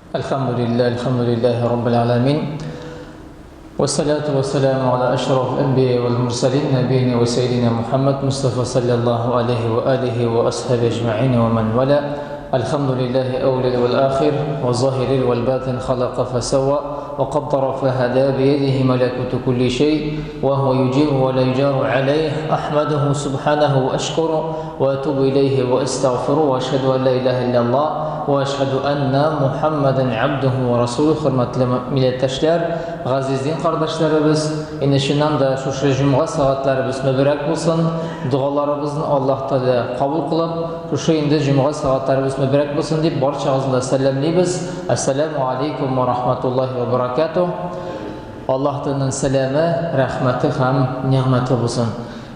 Әлхәмдүлилләһ, әлхәмдүлилләһи раббил галәмин. Вассалату вассаламу аля ашрафил анбия вал мурсалин набийна ва саййидина Мухаммад Мустафа саллаллаху алейхи ва алихи ва асхаби ажмаин ва ман вала. Әлхәмдүлилләһи әүвәл вал ахир ва заһирил вал батин халака фасава ва каддара фахада биядихи малакуту кулли шей ва хуа юджиру ва ла юджару алейх. Ахмадуху субханаху ва ашкуру ва атубу илейхи ва астагфиру ва ашһаду ан ла илаһа илляллаһ ва ашһаду анна Мухаммадан абдуху ва расулуһ. Хөрмәтле милләттәшләр, газиз дин кардәшләребез, инде чыннан да шушы җомга сәгатьләребез мөбарәк булсын, догаларыбызны Аллаһ Тәгалә кабул кылып, шушы инде җомга сәгатьләребез мөбарәк булсын дип барчагызны да сәламлибез. Әссәламу алейкум ва рахматуллаһи ва баракатуһ. Аллаһ Тәгаләнең сәламе, рәхмәте һәм нигъмәте булсын.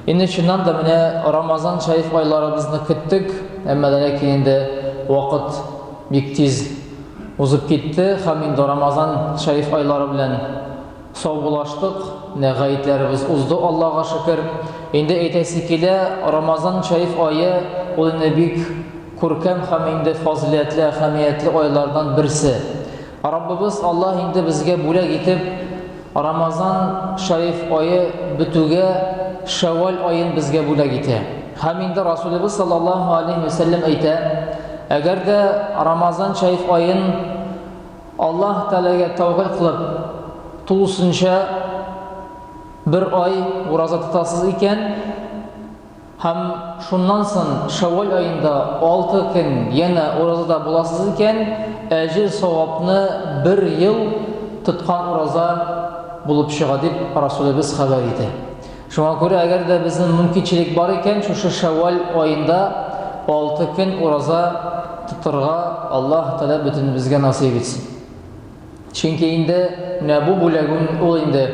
Инде чыннан да менә Рамазан шәриф айларыбызны көттек, әмма дә ләкин инде вакыт бик тиз узып китте һәм инде Рамазан шәриф айлары белән саубулаштык. Менә гаетләребез узды, Аллага шөкер. Инде әйтәсе килә, Рамазан шәриф ае ул инде бик күркәм һәм инде фазыйләтле, әһәмиятле айлардан берсе. Раббыбыз Аллаһ инде безгә бүләк итеп Рамазан шәриф ае бетүгә Шәввәл аен безгә бүләк итә. Һәм инде Расулыбыз саллаллаһу алейһи вә сәлләм әйтә, әгәр дә Рамазан шәриф аен Аллаһ Тәгаләгә тәүбә кылып, тулысынча бер ай ураза тотасыз икән, Һәм шуннан соң Шәввәл аенда 6 көн янә уразада буласыз икән, әҗер-савапны бер ел тоткан ураза булып чыга, дип Расулебез хәбәр итә. Шуңа күрә, әгәр дә безнең мөмкинчелек бар икән, шушы Шәввәл аенда 6 көн ураза тотырга Аллаһ Тәгалә бөтенебезгә насыйп итсен. Чөнки инде менә бу бүләк ул инде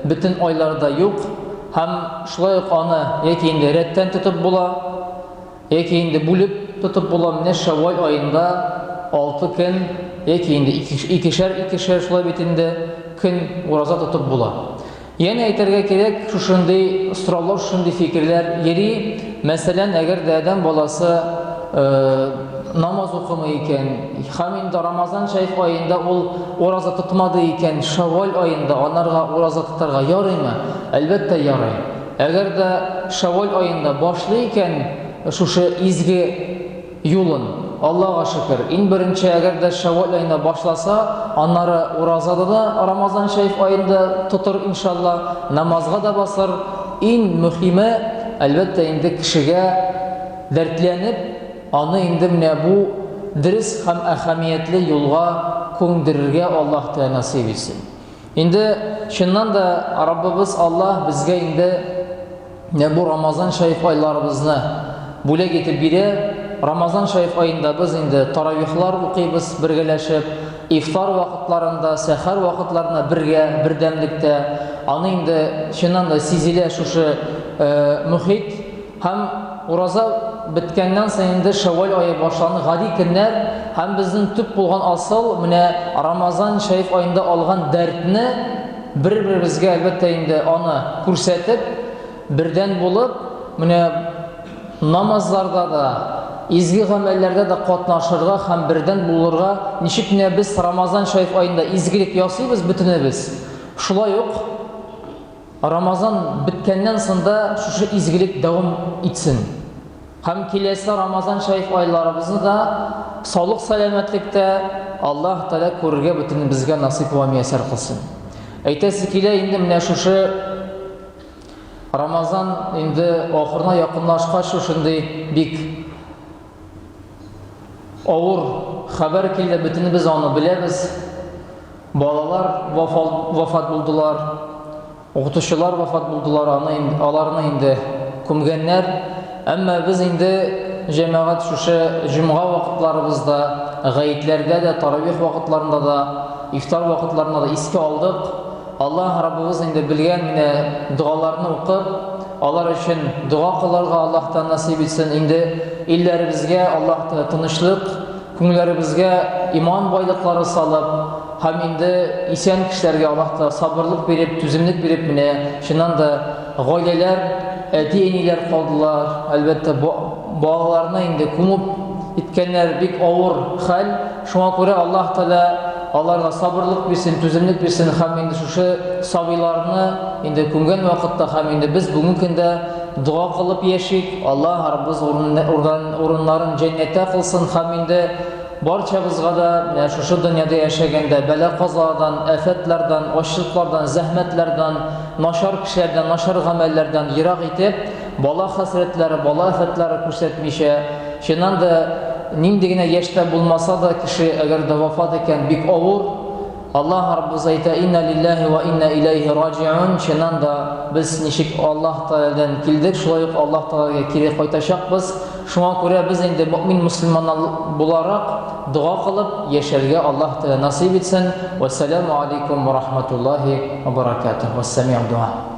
бөтен айларда юк һәм шулай ук аны яки инде рәттән тотып була, яки инде бүлеп тотып була. Менә Шәввәл аенда 6 көн яки инде икешәр-икешәр шулай бит инде көн ураза тотып була. Янә әйтергә кирәк, шушындый сораулар, шушындый фикерләр йөри. Мәсәлән, әгәр дә адәм баласы намаз укымый икән, һәм инде Рамазан шәриф аенда ул ураза тотмады икән, Шәввәл аенда анарга ураза тотарга ярыймы? Әлбәттә, ярый. Әгәр дә Шәввәл аенда башлый икән шушы изге юлын. Аллага шөкер. Иң беренче, әгәр дә Шәввәл аенда башласа, аннары уразада да Рамазан шәриф аенда тотыр, иншалла, намазга да басыр. Иң мөһиме, әлбәттә, инде кешегә дәртләнеп, аны инде менә бу дөрес һәм әһәмиятле юлга күндерергә Аллаһ Тәгалә насыйп итсен. Инде чыннан да Раббыбыз Аллаһ безгә инде менә бу Рамазан шәриф айларыбызны бүләк итеп бирә. Рамазан шәриф аенда без инде таравихлар укыйбыз бергәләшеп, ифтар вакытларында, сәхәр вакытларында бергә, бердәмлектә. Аны инде чыннан да сизелә шушы э, мөхит. Һәм ураза беткәннән соң инде Шәввәл ае башланы, гади көннәр һәм безнең төп булган асыл менә Рамазан шәриф аенда алган дәртне бер-беребезгә әлбәттә инде аны күрсәтеп, бердән булып, менә намазларда да, изге гамәлләрдә дә катнашырга һәм бердән булырга, ничек менә без Рамазан шәриф аенда изгелек ясыйбыз бөтенебез, шулай ук Рамазан беткәннән соң да шушы изгелек дәвам итсен. Һәм киләсе Рамазан шәриф айларыбызны да саулык сәламәтлектә Аллаһ Тәгалә күрергә бөтенебезгә насыйп вә мияссәр кылсын. Әйтәсе килә инде менә шушы Рамазан инде ахырына якынлашкач шушындый бик авыр хәбәр килде, бөтенебез аны беләбез. Балалар вафат булдылар, укытучылар вафат булдылар, аны инде, аларны инде күмгәннәр. Әмма без инде җәмәгать шушы җомга вакытларыбызда, гаетләрдә дә, таравих вакытларында да, ифтар вакытларында да искә алдык. Аллаһ Раббыбыз инде белгән менә догаларны укып, алар өчен дога кылырга Аллаһтан насыйп итсен. Инде илләребезгә Аллаһ тынычлык, күңелләребезгә иман байлыклары салып, һәм инде исән кешеләргә Аллаһ Тәгалә сабырлык биреп, түземлек биреп, менә чыннан да гаиләләр, әти-әниләр калдылар. Әлбәттә, балаларны инде күмеп иткәннәр, бик авыр хәл. Шуңа күрә Аллаһ Тәгалә аларга сабырлык бирсен, түземлек бирсен һәм инде шушы сабыйларны инде күмгән вакытта һәм инде без бүгенге көндә дога кылып яшик. Аллаһ Раббыбыз урыннарын җәннәттә кылсын һәм инде барчабызга да менә шушы дөньяда яшәгәндә бәла-казалардан, афәтләрдән, ачлыклардан, зәхмәтләрдән, начар кешеләрдән, начар гамәлләрдән ерак итеп, бала хәсрәтләре, бала афәтләре күрсәтмичә, чыннан да нинди генә яшьтә булмаса да кеше әгәр дә вафат икән, бик авыр. Аллаһ Раббыбыз әйтә, Инна лиллаһи ва инна иләйһи раҗиун. Чыннан да без ничек Аллаһ Тәгаләдән килдек, шулай ук Аллаһ Тәгаләгә кире кайтачакбыз. Шуңа күрә без инде мөэмин мөселманнар буларак дога кылып яшәргә Аллаһ Тәгалә насыйп итсен. Вәссәламу алейкум ва рахматуллаһи ва баракатуһ. Вәссәми'у дуа.